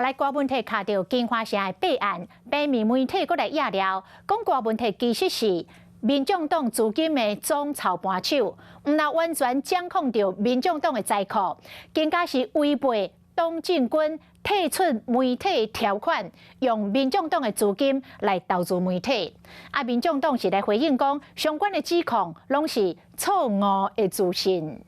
來郭文體卡著金華城的弊案，平面媒體閣來掖料，講郭文體其實是民眾黨資金的總操盤手，毋但完全掌控著民眾黨的財庫，更加是違背黨政軍退出媒體條款，用民眾黨的資金來投資媒體。啊，民眾黨是來回應講，相關的指控攏是錯誤的資訊。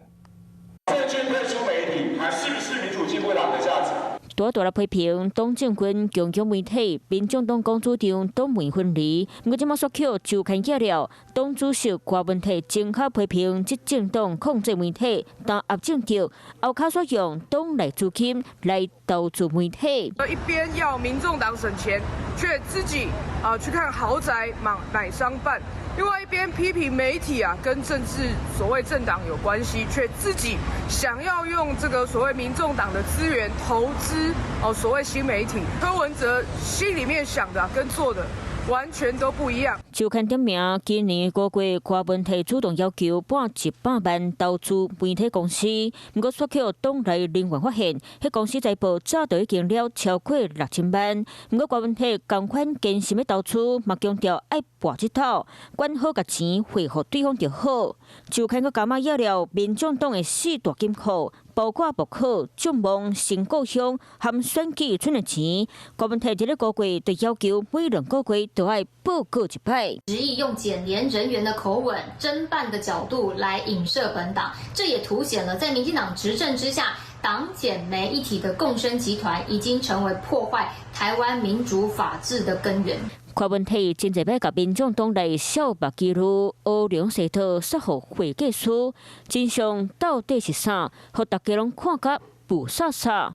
政軍退出媒體，還是不是民主進步黨的價值？大大來批評黨政軍強強媒體，民眾黨黨主張黨媒分離，毋過這馬煞予周刊揭料，黨主席郭文體正確批評執政黨控制媒體，打壓政敵，後跤煞用黨內資金來投資媒體。一邊要民眾黨省錢，卻自己啊去看豪宅買買商辦；另外一邊批評媒體啊跟政治所謂政黨有關係，卻自己想要用這個所謂民眾黨的資源投資哦所謂新媒體。柯文哲心裡面想的跟做的完全都不一樣。周刊點名，今年5月，郭文體主動要求撥100萬投資媒體公司，毋過煞予黨內人員發現，彼公司財報早就已經了超過6000萬。毋過郭文體仝款堅持欲投資，嘛強調愛搏這套，管好共錢匯予對方就好。周刊閣加碼揭料，民眾黨的四大金庫，包括木可、眾望、新故鄉含選舉存的錢，郭文體佇咧五月就要求每2個月都愛報告一擺。執意用檢聯人員的口吻、偵辦的角度來影射本黨，這也凸顯了在民進黨執政之下，黨檢媒一體的共生集團已經成為破壞台灣民主法治的根源。郭文體真濟擺共民眾黨內小目記錄、烏龍洗脫煞予會計師，真相到底是啥？予大家攏看甲霧煞煞。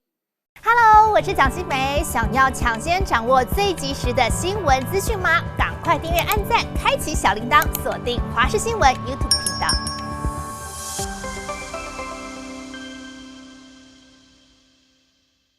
Hello，我是蔣新梅，想要搶先掌握最及時的新聞資訊嗎？趕快訂閱、按讚、開啟小鈴鐺，鎖定華視新聞 YouTube 頻道。